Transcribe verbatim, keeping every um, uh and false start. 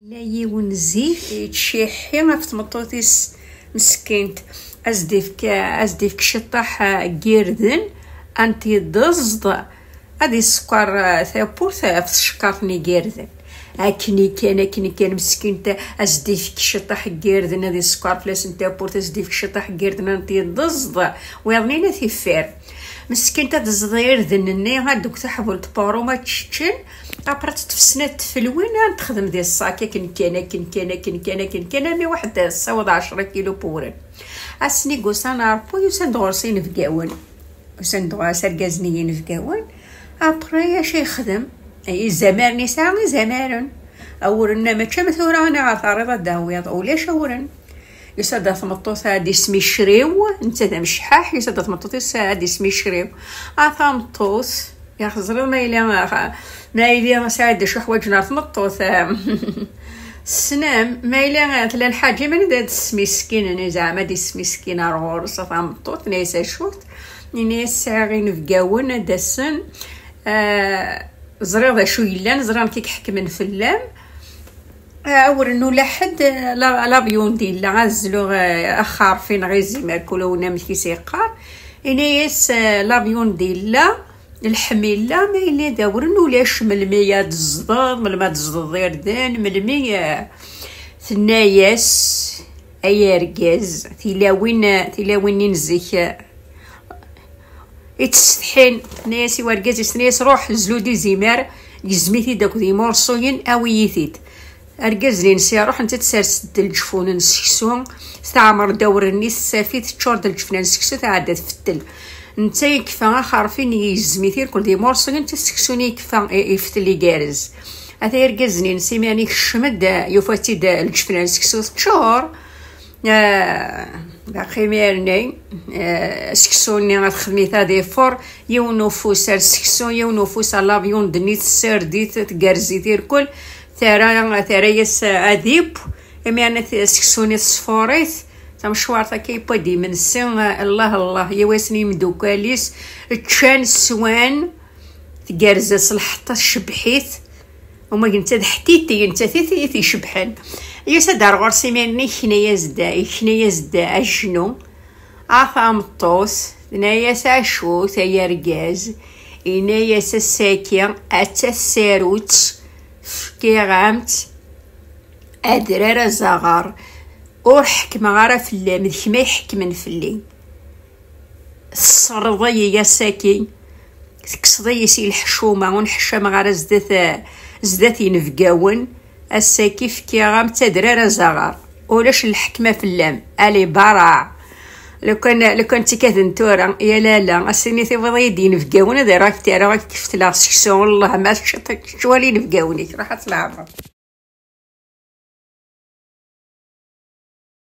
Yella yiwen zik yettciḥi ɣef tmeṭṭut-is meskint, ad s-d-ifk, ad s-d-ifk ciṭṭaḥ n yirden, ad tent-yeddez, ad isekker tawwurt ɣef tcekkart n yirden. Akken kan, akken kan, meskint, ad s-d-ifk ciṭṭaḥ n yirden, ad isekker fell-asen tawwurt, ad s-d-ifk ciṭṭaḥ n yirden, ad tent-yeddez, wiyaḍ-nni ad t-iffer. Meskint ad tezḍ irden-nni, ad d-teg taḥbult n urum ad tt-ččen, après ad teṭṭef snat tfelwin, ad texdem di ṣṣak, akken kan, akken kan, akken kan, akken kan, armi waḥed tessaweḍ ɛecra kilu n wuren. Ass-nni i yusan Ṛebbi, usan-d ɣur-s inebgawen. Usan-d ɣur-s argazen n yinebgawen. Après, acu yexdem? Izamaren yesɛa, izamaren. Awren-a mačči am tura, ɣer terriḍ ad d-tawiḍ, ulac awren. Yusa-d ɣer tmeṭṭut ad ismicriw, netta d amecḥaḥ, yusa-d ɣer tmeṭṭut-is ad ismicriw. A tameṭṭut, ya teẓriḍ ma yella, ma yella sɛid d acu ḥwaǧen ɣer tmeṭṭut. Tessnem, ma yella tella lḥaǧa, iman ad d-smiskinen, zeɛma ad ismiskin ar ɣur-s, a tameṭṭut, tenna-yas acu-t? Yenna-yas sɛiɣ inebgawen ad d-asen, ah, ẓriɣ d acu yellan, ẓriɣ nekk i iḥekmen fell-am. Ah, ur nula ḥedd, ah, la, l'avion d-yella, ad zluɣ, ah, axerfi neɣ izimer, kul win amek i s-yeqqar. Yenna-yas, ah, l'avion d-yella, lḥemla, ma yella d awren ulac, melmi ad tezḍeḍ, melmi ad tezḍeḍ irden, melmi, ah, tenna-yas, ay argaz, tilawin, tilawin-nni n zik, ah, i ttsetḥin, tenna-yas i wergaz-is, tenna-yas, "Ruḥ, zlu-d izimer, gezzem-it-id akked yimurṣuyen, awi-yi-t-id." Argaz-nni-ines iruḥ, netta tsers-d lǧefun n seksu, teɛmer-d awren-nni, tessaf-it, teččur-d lǧefna n seksu, tɛedda tfettel. Netta yekfa axerfi-nni, yezzem-it irkel d yimurṣuyen, netta seksu-nni yekfa, i-, iftel igerrez. Ata argaz-nni-ines imir-nni ikcem-d, yufa-tt-id lǧefna n seksu teččur. Ah, baqi imir-nni, ah, seksu-nni ad texdem-it ad ifuṛ, yiwen ufus ar seksu, yiwen ufus ar l'avion-nni, tessared-it, tgerrez-it irkel, terra, terra-yas adib, imir-nni t-, seksu-nni tesfuṛ-it, tamecwart akka yewwa-d imensi, ah, Allah, Allah, yewwi-yasen i yimeddukal-is, ččan, swan, tgerrez-as lḥeṭṭa, tcebbeḥ-it, Uma d netta d ḥtiti, netta i t-, i t-icebḥen. Yusa-d ar ɣur-s imir-nni, yekna-yas-d, yekna-yas-d ajnu. A tameṭṭut, tenna-yas acu-t ay argaz? Yenna-yas ass-agi, atta tsarut, fkiɣ-am-tt, adrar azaɣar. Ur ḥekmeɣ ara fell-am, d kemm ay iḥekmen fell-i. Tesserreḍ-iyi ass-agi, tekkseḍ-iyi si leḥcuma, ur nneḥcameɣ ara zdat, zdat yinebgawen. Ass-agi fkiɣ-am-tt adrar azaɣar, ulac lḥekma fell-am. Allez, bara! Lukan, lukan d tikad n tura, ya lala, ass-nni tiwiḍ-iyi-d yinebgawen, ad rreɣ-ak tara, ad k-ftleɣ seksu, wellah ma teččiḍ, tečč wala inebgawen-ik, ruḥ ad tleɛbeḍ.